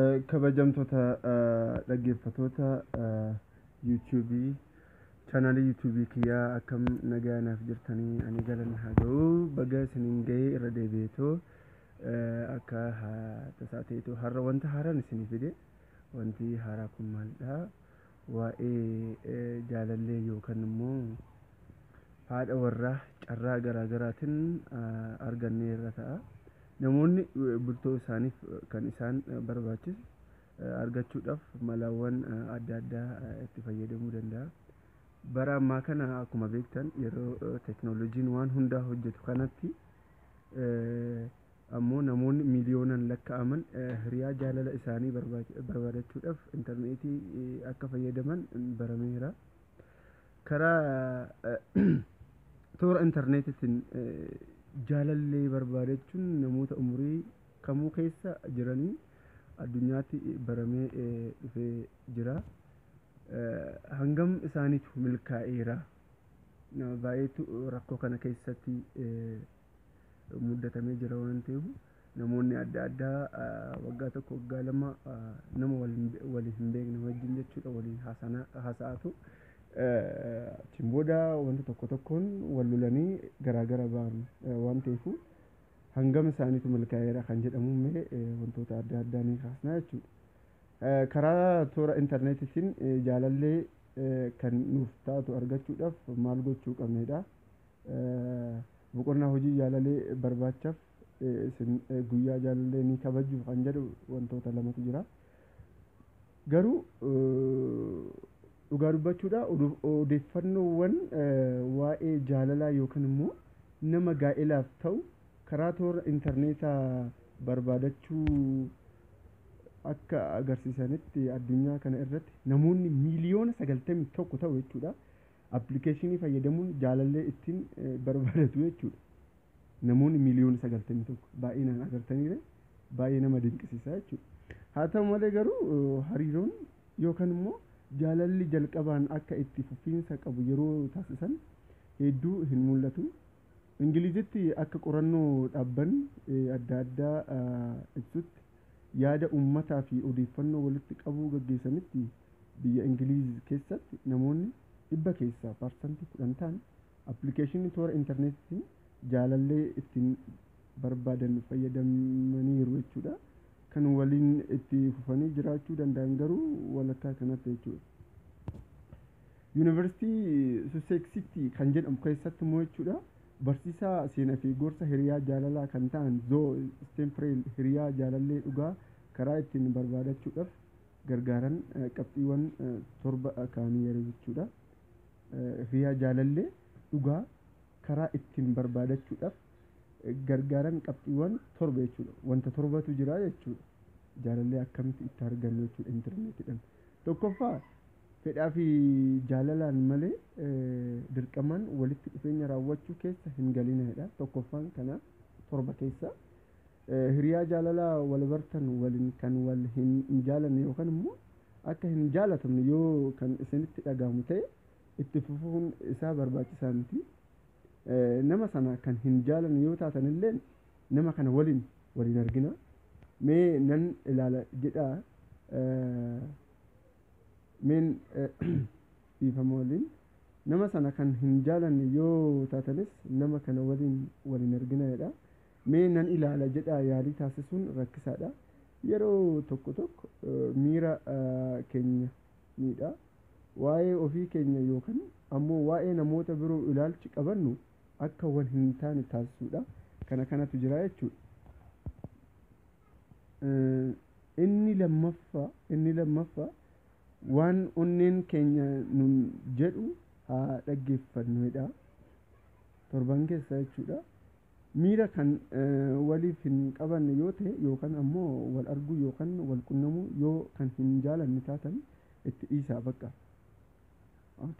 Kabajamtoota dhaggeeffattoota yuutuubii chaanaalii yuutuubii kiyyaa, akkam nagaa naaf jirtanii? Ani galan haa ga'u, baga isiniin ga'ee. Irra deebi'eetoo akka tasaa ta'eetoo har'a wanta haaraan isinii fide. Wanti haaraa kun maalidha? Waa'ee jaalallee yookaan immoo haadha warraa carraa garaagaraatiin argannee irra ta'a. Namoonni bultoo isaaniif kan isaan barbaachisu argachuudhaaf malaawwan adda addaa itti fayyadamuu danda'a. Bara ammaa kana akkuma beektan, yeroo teeknooloojiin waan hundaa hojjetu kanatti ammoo namoonni miiliyoonaan lakkaa'aman hiriyaa jaalala isaanii barbaadachuudhaaf intarneetii akka fayyadaman barameera. Karaa toora intarneetiitiin jaalallee barbaadachuun namoota umurii kamuu keessa jiranii addunyaatti baramee dhufee jira. Hangam isaaniitu milkaa'eera? Baay'eetu rakkoo kana keessatti muddatamee jira waan ta'eef, namoonni adda addaa waggaa 1, waggaa 2 nama waliin hin beekne wajjin jechuudha waliin haasa'atu. Achiin booda wanta tokko tokkoon wal lolanii garaagara ba'an waan ta'eef, hangam isaaniitu milkaa'eera kan jedhamu mee wantoota adda addaa ni kaasna jechuudha. Karaa toora intarneetiitiin jaalallee kan nuuf taatu argachuudhaaf maal gochuu qabnedha? Boqonnaa hojii jaalallee barbaachaaf isin guyyaa jaalallee ni kabaju kan jedhu wantoota lamatu jira. Garuu dhugaa dubbachuudha, odeeffannoowwan waa'ee jaalalaa yookaan immoo nama gaa'elaaf ta'u karaa toora intarneetaa barbaadachuu akka agarsiisanitti, addunyaa kana irratti namoonni miiliyoona 91 ta'u jechuudha. Appilikeeshinii fayyadamuun jaalallee ittiin barbaadatu jechuudha. Namoonni miiliyoona 91 baay'inaan agartaniire, baay'ee nama dinqisiisa jechuudha. Haa ta'u malee garuu hariiroon yookaan immoo jaalalli jalqabaan akka itti fufiinsa qabu yeroo taasisan hedduu hin mul'atu. Ingilizitti akka qorannoo dhaabbanni adda addaa ibsutti, yaada uummataa fi odeeffannoo walitti qabuu gaggeessanitti, biyya Ingiliiz keessatti namoonni dhibba keessaa 10% ta'an appilikeeshinii toora intarneetiin jaalallee ittiin barbaadan fayyadamaniiru jechuudha. Kan waliin itti fufanii jiraachuu danda'an garuu walakkaa kanatti jechuudha. Yuunivarsiitii Suseeksitti kan jedhamu keessatti immoo jechuudha, barsiisaa seenaa fi gorsa hiriyaa jaalalaa kan ta'an Zoo Steenfreel hiriyaa jaalallee dhugaa karaa ittiin barbaadachuudhaaf gargaaran qabxiiwwan 7 kaa'anii jechuudha. Hiriyaa jaalallee dhugaa karaa ittiin barbaadachuudhaaf gargaaran qabxiiwwan 7 jechuudha. Wanta torbatu jira jechuudha. Jaalallee akkamitti itti argannu jechuudha intarneetiidhaan. Tokkoffaa, fedhaa fi jaalalaan malee dirqamaan walitti dhufeenya raawwachuu keessa hin galinedha. Tokkoffaan kana torba keessa. Hiriyaa jaalalaa wal bartan waliin kan wal hin jaalanne yookaan immoo akka hin jaalatamne yoo kan isinitti dhagahamu ta'e, itti fufuun isaa barbaachisaa miti. Nama sana kan hin jaalanne yoo taatan illee, nama kana waliin waliin argina. Mee nan ilaala jedhaa, meen dhiifama waliin, nama sana kan hin jaalanne yoo taatanis nama kana waliin waliin argina jedha. Mee nan ilaala jedhaa yaalii taasisuun rakkisaadha. Yeroo tokko tokko miira keenya miidha. Waa'ee ofii keenya yookaan ammoo waa'ee namoota biroo ilaalchi qabannu akka wal hin taane taasisuudha. Kana kanatu jira jechuudha. Inni lammaffaa waan onneen keenya nun jedhu haa dhaggeeffannudha. Torban keessa jechuudha. Miira kan waliif hin qabanne yoo ta'e, yookaan ammoo wal arguu yookaan wal qunnamuu yoo kan hin jaalanne taatan, itti dhiisaa bakka.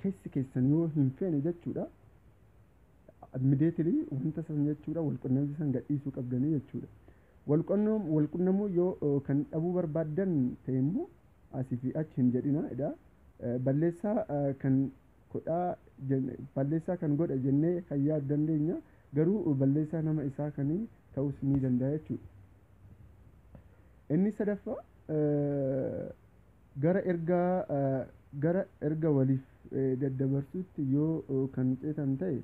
Keessi keessan yoo hin feene jechuudha. Immediately wanta san jechuudha, wal qunnamtii san gadhiisuu qabdanii jechuudha. Wal qunnamuu yoo kan dhabuu barbaaddan ta'e immoo asii fi achi hin jedhina. Balleessaa kan godhaa, balleessaa kan godha jennee kan yaadu dandeenya, garuu balleessaa nama isaa kanii ta'uus ni danda'a jechuudha. Inni sadaffaa gara ergaa gara erga waliif daddabarsuutti yoo kan ceetan ta'e,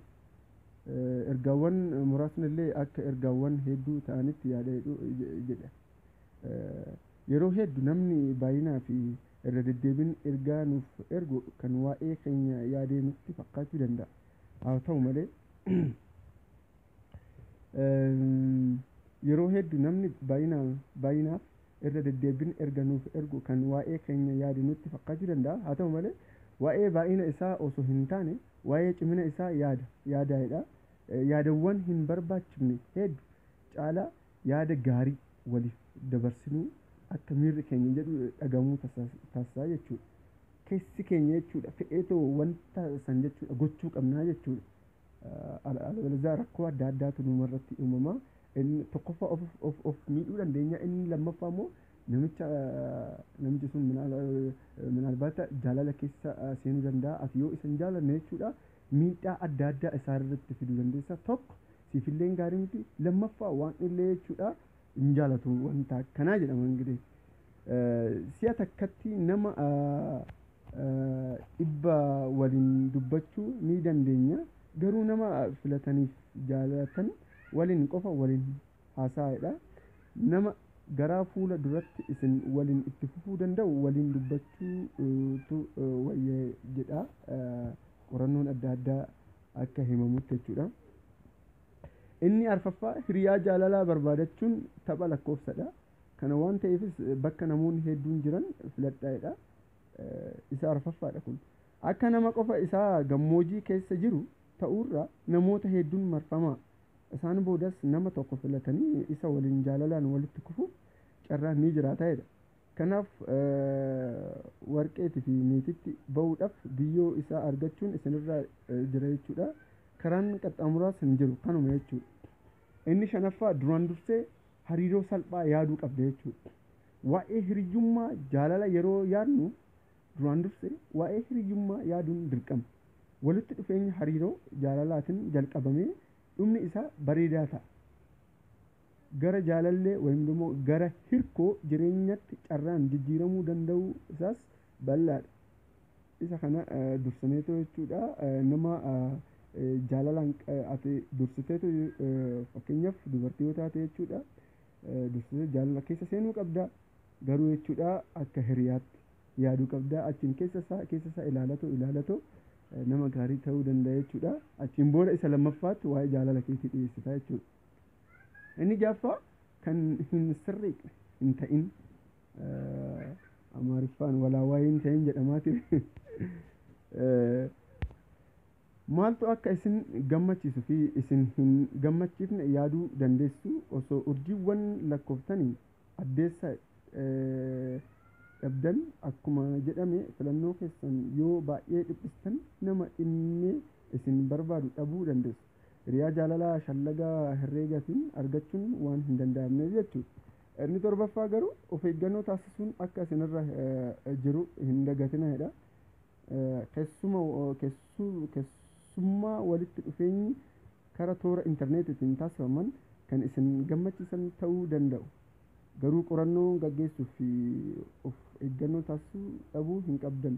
ergaawwan muraasni illee akka ergaawwan hedduu ta'anitti yaada jedha. Yeroo hedduu namni baay'inaa fi irra deddeebiin ergaa nuuf ergu kan waa'ee keenya yaadee nutti fakkaachuu danda'a. Haa ta'u malee, yeroo hedduu namni baay'inaaf irra deddeebiin erga nuuf ergu kan waa'ee keenya yaade nutti fakkaachuu danda'a. Haa ta'u malee, waa'ee baay'ina isaa osoo hin taane waa'ee cimina isaa yaadaa'edha. Yaadawwan hin barbaachifne hedduu caalaa yaada gaarii waliif dabarsinuu akka miirri keenya jedhu dhagamuu taasisaa jechuudha. Keessi keenya jechuudha fe'eetoo wanta san jechuudha gochuu qabnaa jechuudha. Alabalasaa rakkoo adda addaatu numarratti uumama. Inni tokkoffaa of miidhuu dandeenya, inni lammaffaa immoo namichi sun minaalbaata jaalala keessa seenuu danda'a. Ati yoo isa hin jaalanne jechuudha miidhaa adda addaa isaa irratti fiduu dandeessa. Tokko, siifillee gaarii miti; lammaffaa, waan illee jechuudha hin jaalatu wanta akkanaa jedhama. Ingirii si'a takkatti nama 100 waliin dubbachuu ni dandeenya, garuu nama filataniif jaalatan waliin qofa waliin haasa'edha. Nama garaa fuula duratti isin waliin itti fufuu danda'u waliin dubbachuutu wayya jedha, qorannoon adda addaa akka himamutti jechuudha. Inni arfaffaa, hiriyaa jaalalaa barbaadachuun tapha lakkoofsadha. Kana waan ta'eefis bakka namoonni hedduun jiran filadhaa'edha. Isa arfaffaadha kun. Akka nama qofa isaa gammoojii keessa jiru ta'uurra namoota hedduun marfamaa. Isaan boodas nama tokko filatanii isa waliin jaalalaan walitti kufuuf carraan ni jiraata jedha. Kanaaf warqeetii fi meetitti ba'uudhaaf biyyoo isaa argachuun isinirra jira jechuudha. Karaan qaxxaamuraas hin jiru, kanuma jechuudha. Inni shanaffaa, duraan dursee hariiroo salphaa yaaduu qabda jechuudha. Waa'ee hiriyyummaa jaalala yeroo yaadnu, duraan dursee waa'ee hiriyyummaa yaaduun dirqama. Walitti dhufeenya hariiroo jaalalaatiin jalqabamee dhumni isaa bareedaa ta'a. Gara jaalallee wayim immoo gara hirkoo jireenyatti carraan jijjiiramuu danda'u isaas bal'aadha. Isa kana dursaneetoo jechuudha nama jaalalaan ati dursiteetu, fakkeenyaaf dubartii yoo taate jechuudha, dursitee jaalala keessa seenuu qabda, garuu jechuudha akka hiriyaatti yaaduu qabda. Achiin keessa isaa ilaalatu ilaalatu nama gaarii ta'uu danda'a jechuudha. Achiin booda isa lammaffaatti waa'ee jaalala keetii dhiyeessita jechuudha. Inni jaaffaa, kan hin sirriiqne hin ta'in, Amaariffaan walaawaa hin ta'in jedhamaati. Maaltu akka isin gammachiisu fi isin hin gammachiifne yaaduu dandeessu. Osoo urjiiwwan lakkooftanii addeessa dhabdan akkuma jedhame, filannoo keessan yoo baay'ee dhiphistan nama dhimmee isin barbaadu dhabuu dandeessu. Hiriyaa jaalalaa shallagaa herreegaatiin argachuun waan hin danda'amneef jechuudha. Inni torbaffaa garuu of eeggannoo taasisuun akka isinirra jiru hin dagatinadha. Keessummaa walitti dhufeenyi karaa toora intarneetiitiin taasifaman kan isin gammachiisan ta'uu danda'u. Garuu qorannoo gaggeessuu fi of eeggannoo taasisuu dhabuu hin qabdan.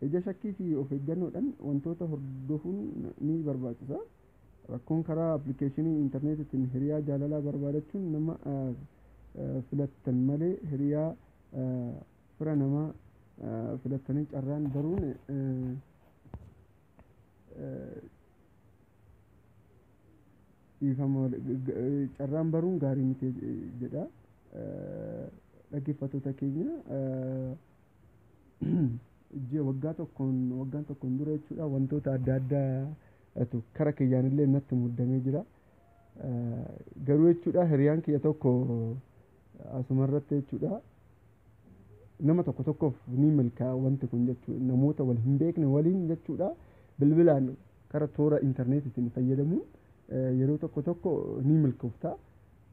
Ija shakkii fi of eeggannoodhaan wantoota hordofuun ni barbaachisa. Rakkoon karaa appilikeeshinii intarneetiitiin hiriyaa jaalalaa barbaadachuun nama filattan malee hiriyaa fira namaa filattanii carraan baruun dhiifama, carraan baruun gaarii miti jedha. Dhaggeeffattoota keenya, ji'a waggaa tokkoon, waggaan tokkoon dura jechuudha, wantoota adda addaatu kara kiyyaan natti muddamee jira. Garuu jechuudha hiriyaan kiyya tokko asumarratti jechuudha nama tokko tokkoof ni milkaa'a wanti kun jechuudha, namoota wal hin beekne waliin jechuudha bilbilaan kara toora intarneetiitiin fayyadamuun yeroo tokko tokko ni milkoofta.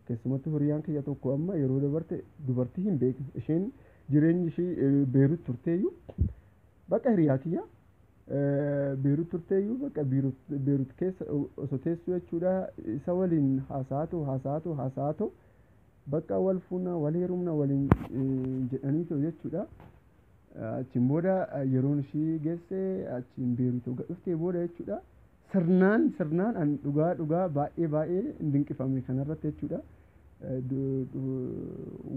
Keessumattuu hiriyaan kiyya tokko amma yeroo dabarte dubartii hin beekne, isheen jireenyi ishii Beerut turteeyyuu, bakka hiriyaa kiyya Beerut turteeyyuu, bakka Beerut keessa osoo teessu jechuudha isa waliin haasa'atu haasa'atu haasa'atu Bakka wal fuunaa wal heerumna waliin jedhaniitu jechuudha. Achiin booda yeroon ishii geesse achiin Beeruut erga dhuftee booda jechuudha. Sirnaan sirnaan an dhugaa dhugaa baay'ee baay'ee dinqifame kanarratti jechuudha.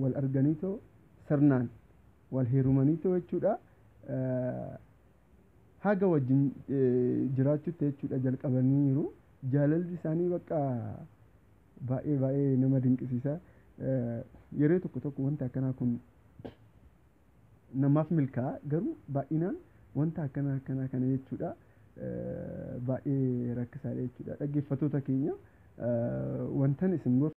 Wal arganiitoo sirnaan wal heerumaniitoo jechuudha. Haga wajjin jiraachuutti jechuudha jalqabaniiru. Jaalalli isaanii bakka baay'ee baay'ee nama dinqisiisa. Yeroo tokko tokko wanta akkanaa kun namaaf milkaa'a, garuu baay'inaan wanta akkanaa akkanaa kana jechuudha baay'ee rakkisaadha jechuudha. Dhaggeeffattoota keenya, wantan isin gorsu